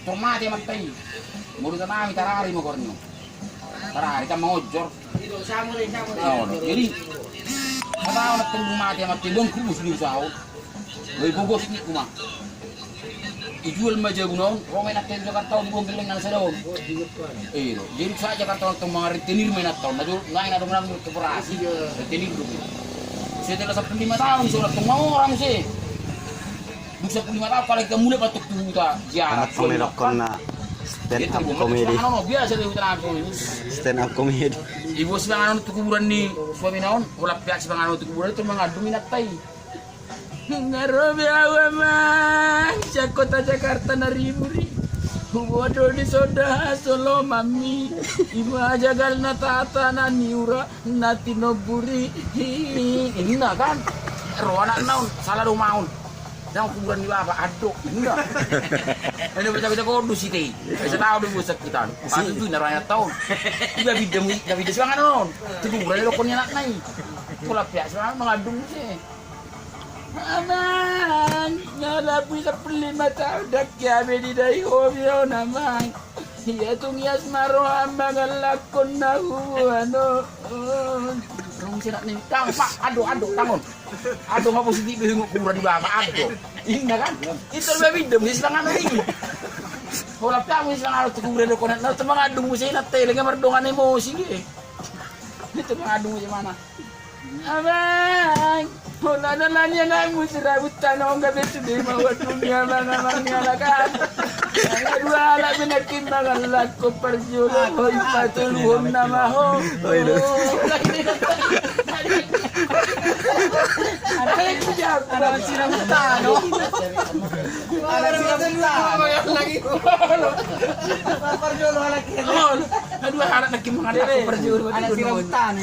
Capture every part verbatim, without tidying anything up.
Tor mate amanta i. Molo tanami tarari ma goarna. Tarari kan mangonjor. Jadi, kata anak tong mate amanta i, bang kubus di usaha on. Bai bogos ni kuma. Ijual ma jabuna on, ro ma inanta i tu Jakarta on, dibuang gellengna na sada on. Iro, jadi saat Jakarta on tong mangarentenir ma inanta on. Na jo, ngai na dong nang koperasi, rentenir do. Setelah sampulu lima taon, so na tong mangora muse. Dung sampulu lima taon, apalagi kan mulak ma tong tu huta, ziarah. Anak tong suami, medokkon na stand up comedy. Biasa do huta nami. Stand up comedy. Ibuat sipanganon tu kuburan ni suamina on, holan peak sipanganon tu kuburan i, tong mangandung inanta i. Nga ro be au amang sian kota Jakarta na ribur i. Huboto di sonda hasolomanmi. Ima jagal na tata na niura na tinombur i. Inna kan. Ro anakna on, sala do maon. Jang kuburan ni bapa, ado. Inna. Ene beta-beta kondus ite. Bisa tahu do buat sakitan. Patu tu na ro anakna on. Iba bidda mu, iba bidda sipanganon on. Tu kuburan i dokkon ni anakna i. Holan peak sipanganon mangandung muse. Amang, na lapu sampulu lima taon ndang hea be didai ho be on amang. Ia tung ias ma roham mangalangkon na huboan on. Rong serak ni tang pak, ado, ado, tangon. Ado ma positif be hinggo kuburan ni bapa, ado. Inna kan? Itu lebih demi sipanganon i. Holan peak muse sipanganon tu kuburan dokkon na, na tong mangandung muse inanta i, lenge mardongan emosi be. Itu mangandung muse mana? Amang, holan ala ni anakmu sirabut tano on gabe sude mauadungi amang-amang ni halak an. Nga dua halak be nangkin mangalangkon parjolo, ho i patoluhon nama ho. Oi do. Anak sirabut tano. Anak sirabut tano. Parjolo halak i. Nga dua halak nangkin mangalangkon parjolo. Anak sirabut tano.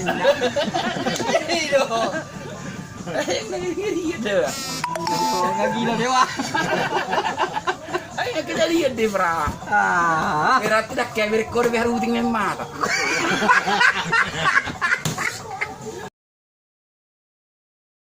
Iro. Nga gila dewa. Ai nga kejadian de bra. Ah. Berarti dah kayak berek kode biar uting memang mata.